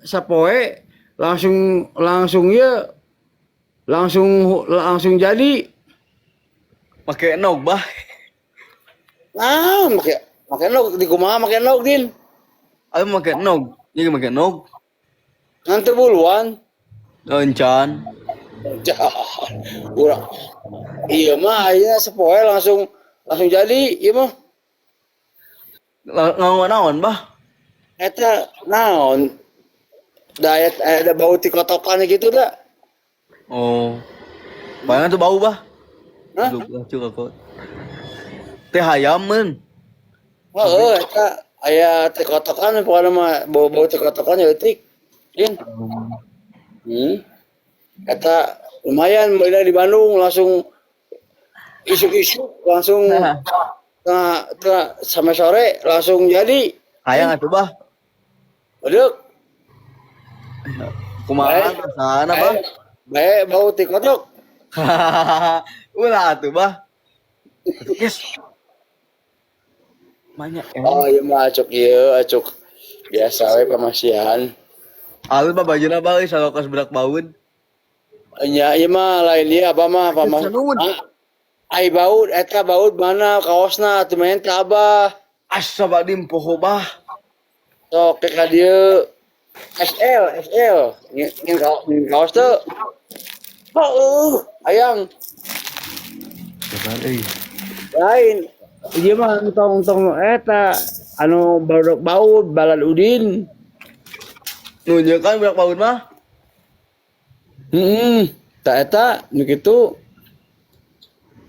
Sapoe langsung langsung ya langsung langsung jadi. Make nog bah. Nah, make make nog di kumaha make nog din? Ayo make nog. Ini make nog. Ngan teu buluan. Encan. Urang iya mah ayeuna sapoe langsung langsung jadi ieu mah. Nganggo naon bah? Eta naon? Da aya ada bau ti kotokan gitu da. Oh. Bayangan tuh bau bah. Hah? Aduh, cuk aku. Teh hayam men. Heeh, eta aya teh kotokan pokokna mah bau-bau teh kotokan ya leutik. Din. Eta lumayan beli di Bandung langsung isuk-isuk langsung tengah, tengah sampai sore langsung jadi. Hayang atuh bah. Waduh. Kumaha rasana bah? Bae bau ti kotok. Ulah atuh bah. Atuh yes. Banyak Oh iya mah acuk ieu acuk biasa we pamasihan. Alus bah bajuna bah euy salokos berak baun. Nya ieu mah lain ieu abah mah pamas. Ai baut eta baut mana kaosna atuh main ka abah. Asa badim poho bah. Sok ke ka dieu. SL SL ngin kaos teu. Heuh, hayang. Coba euy. Lain ieu mah tong-tong eta anu baru baut balad Udin. Nu kan berak baut mah. Heeh, tak eta nu kitu.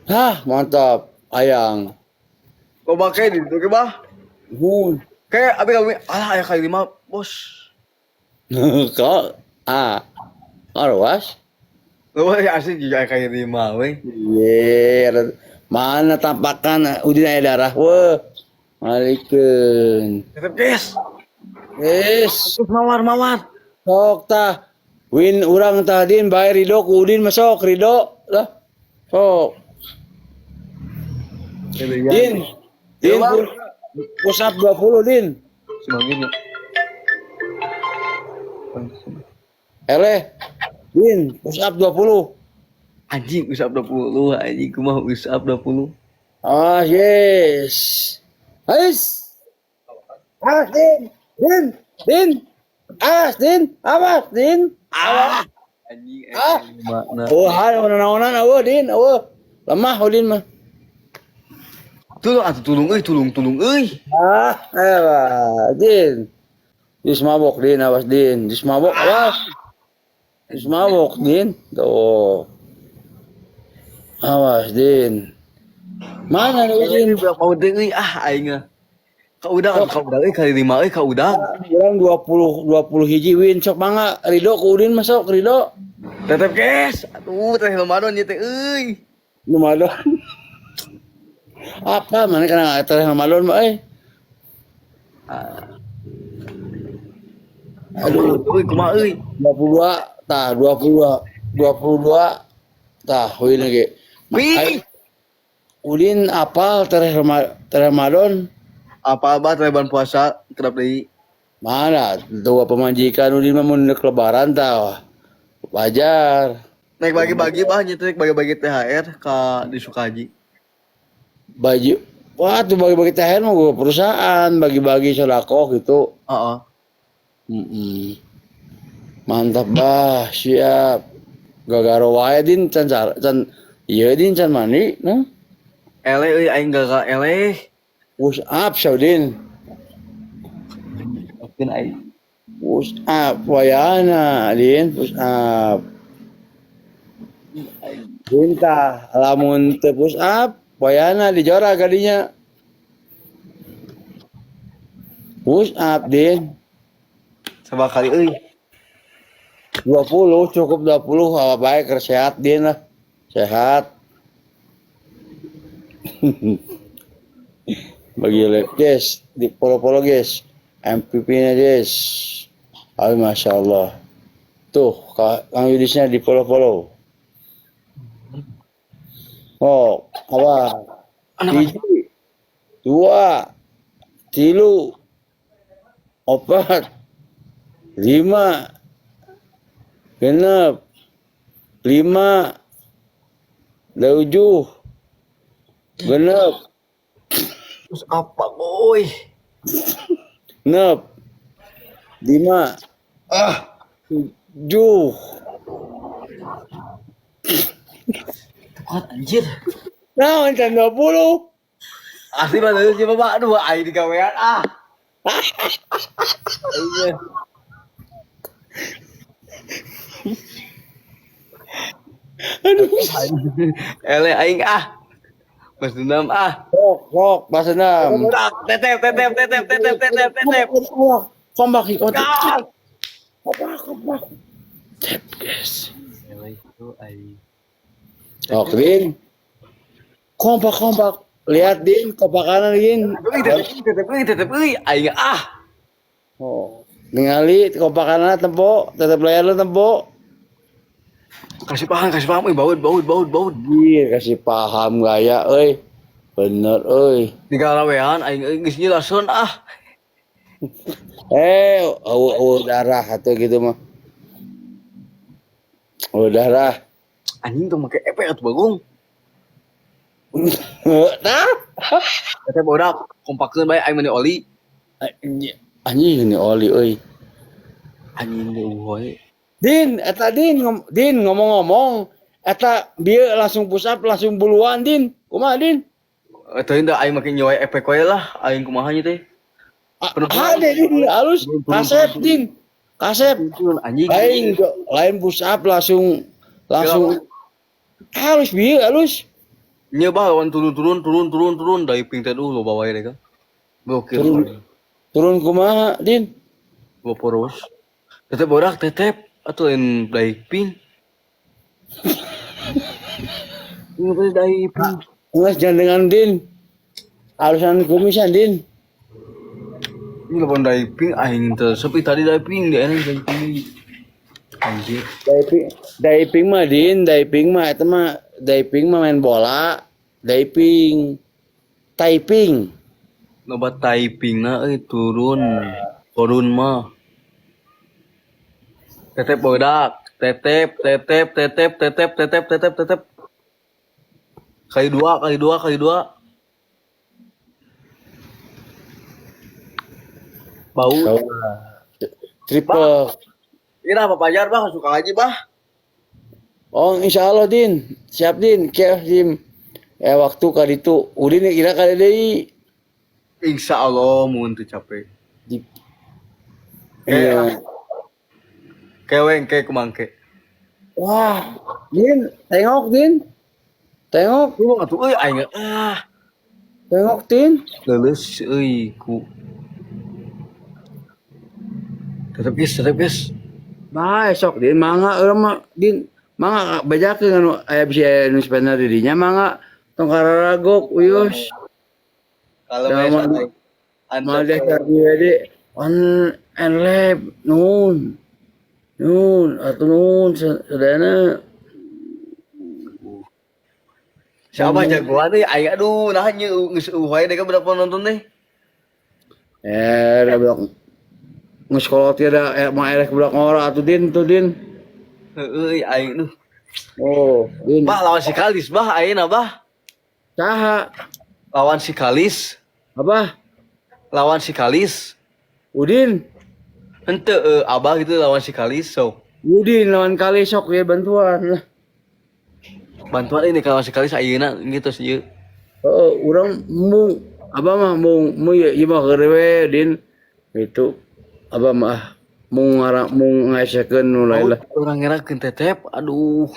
Hah, mantap. Hayang. Loba ke di ditu ge bah. Hun. Kayak abi kami alah aya kali lima bos. Kok ah. Arwas? Loba ya asli juga aya kali lima we. Ye, mana tampakan Udin aya darah weh. Malikeun. Tetep guys. Yes. Terus mawar-mawar. Sok tah. Win urang tah din bae Ridho ku Udin masuk Ridho lah. Sok. Din. Din push up 20 Din. Semangin ya. Eleh. Din, push up 20. Anjing push up 20, anjing kumaha push up 20. Ah, yes. Ais. Awas, Din. Din, Din. Awas, Din. Awas, Din. Ah. Anjing Ah. makna. Oh, hai naonan eueuh, Din, eueuh. Lemah Udin mah. Tulung atuh tulung euy, tulung tulung euy. Ah, elah, Din. Jus mabok, Din, awas, Din. Jus mabok, awas. Jus mabok, Din. Tuh. Awas, Din. Mana nih, Udin? Ini mau deui ah aing mah. Ka udang euy kali lima euy ka udang. Urang 20 20 hiji win sok mangga Ridho ku Udin masuk Ridho. Tetep guys. Atuh teh Ramadan ieu teh euy. Ramadan. Apa mana kana teh Ramadan mah euy. Aduh, euy kumaha euy. 22 tah 22 22 tah win lagi. Wih. Udin apal teh Ramadan? Apa bah teh bulan puasa kerap deui. Mana dua pemajikan Udin mah mun lebaran tah. Wajar. Naik bagi-bagi bah nya teh bagi-bagi THR ka di Sukaji. Baju wah tuh bagi-bagi THR mah gua perusahaan bagi-bagi sedekah gitu. Heeh. Mantap bah, siap. Gagaro wae Din can can ieu Din can mandi nah. Eleh euy aing gagal eleh. Push up Saudin. Mungkin aing. Push up wayana Din push up. Din tah lamun teu push up wayana dijora gadinya. Push up Din. Sabaraha kali euy? 20 cukup 20 apa bae keur sehat Din lah. Sehat. Bagi lep guys, di polo-polo guys, MVP-nya guys. Ayo masya Allah. Tuh, Kang Yudisnya di polo-polo. Oh, apa? 1, 2, 3, 4, 5, 6, 5, 7, 6, Terus apa boy? 6, 5, Ah, 7. kuat anjir. Nah, can 20. Asli mah leuleus ieu mah, aduh aing digawean ah. Aing mah. Aduh. Ele aing ah. Mas dendam ah. Sok, sok, bahasa enam. Tetep tetep tetep tetep tetep tetep. Kompak, kompak. Ah. Kompak, kompak. Tep, guys. Ele itu aing. Sok, Din. Kompak, kompak. Lihat, Din, kompak kanan, Din. Euy tetep tetep euy tetep euy aing ah. Oh. Ningali kompak kanan tempo, tetep layar lu tempo. Kasih paham euy baut baut baut baut. Anjir, kasih paham gaya euy. Bener euy. Digarawean aing euy geus jelaseun ah. Eueuh darah atau gitu mah. Eueuh darah. Anjing tuh make efek atuh bagong. Nah. Tetep bodak kompakeun bae aing meni oli. Anjing ini oli euy. Anjing deui we. Din, eta Din, Din ngomong-ngomong, eta bieu langsung push up langsung buluan Din. Kumaha Din? Eta da aing make nyoe efek wae lah, aing kumaha nya teh. Hade Din halus, kasep Din. Kasep. Anjing. Lain lain push up langsung langsung halus bieu halus. Nya bah lawan turun turun turun turun turun diving teh duh loba wae deh kan. Gokil. Turun. Turun kumaha Din? Gua poros. Tetep bodak tetep atuh lain diving. Ini teh diving. Ngeus jangan dengan Din. Halusan kumisan Din. Ini lawan diving aing teh sepi tadi diving di enak diving. Anjir. Diving, diving mah Din, diving mah eta mah diving mah main bola, diving, typing. Loba typing na euy turun. Turun mah. Tetep bodak, tetep tetep tetep tetep tetep tetep tetep. Kali dua, kali dua, kali dua. Bau. Triple. Ira apa pajar bah suka ngaji bah. Oh, insya Allah Din, siap Din, kieu Din. Waktu kali itu, Udin kira kali deui. Insya Allah mun teu capek. Di Iya. Keweng ke kumangke. Wah, Din, tengok Din. Tengok, Lu atuh euy aing ah. tengok Din. Leuleus euy ku. Tetep guys, tetep guys. Bah, esok Din mangga urang mah Din. Mangga bejakeun anu aya bisi aya nu sepeda di dinya mangga tong kararagok uyus. Kalau Mal dasar di on and lab nun. Nun atuh nun sadayana. Siapa jagoan euy aing aduh nah nya geus eueuh wae deui budak nonton teh. Da budak geus kolot ge da mah erek budak ngora atuh Din tuh Din. Heueuh aing duh. Oh, Din. Bah lawan si Kalis bah ayeuna bah. Saha? Lawan si Kalis. Apa? Lawan si Kalis. Udin. Henteu abah gitu lawan si Kalis so. Udin lawan Kalis sok ya bantuan lah. Bantuan ini kalau si Kalis ayeuna gitu sih ieu. Heeh, urang mung abah mah mung mung ieu mah keur we Din. Gitu. Abah mah mung ngara mung ngaesekeun nu lain lah. Urang ngerakeun tetep aduh.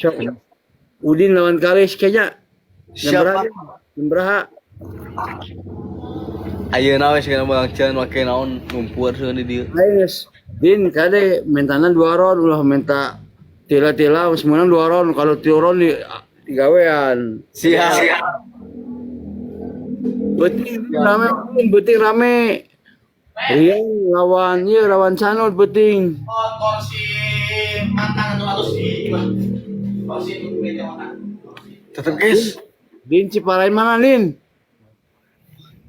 Sok. Udin lawan Kalis kayaknya. Siapa? Jembraha. Ayeuna we sigana meunang ceun make naon ngumpul seueun di dieu. Ayo geus. Din kade mentana 2 ron ulah minta tila-tila geus meunang 2 ron kalau 3 ron di digawean. Siap. Beuting rame, beuting rame. Rian lawan ieu lawan Sanut beuting. Kursi matang atau si kursi meja makan. Tetep guys. Din Ciparai mana Din?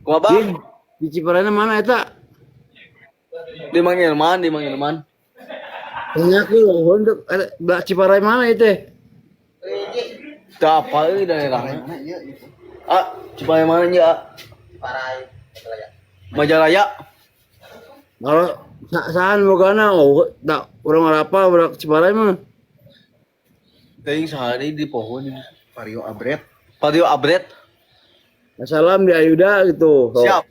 Kumaha bah? Din di Ciparai mana eta? Di Mang Ilman, di Mang Ilman. Tanya aku loh, untuk belah Ciparai mana itu? Teu apa euy daerahnya. Mana iya gitu. Ah, Ciparai mana nya? Parai. Majalaya. Majalaya. Kalau sahan bogana, oh, tak urang apa belah Ciparai mah. Teuing sehari di pohon. Vario Abret. Vario Abret. Salam di Ayuda gitu. So, Siap.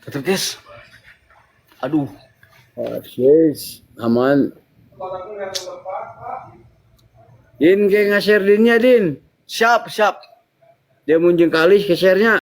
Tetep guys. Aduh. Oh, yes, aman. Din kayak nge-share dinnya, Din. Siap, siap. Dia muncul kali ke share-nya.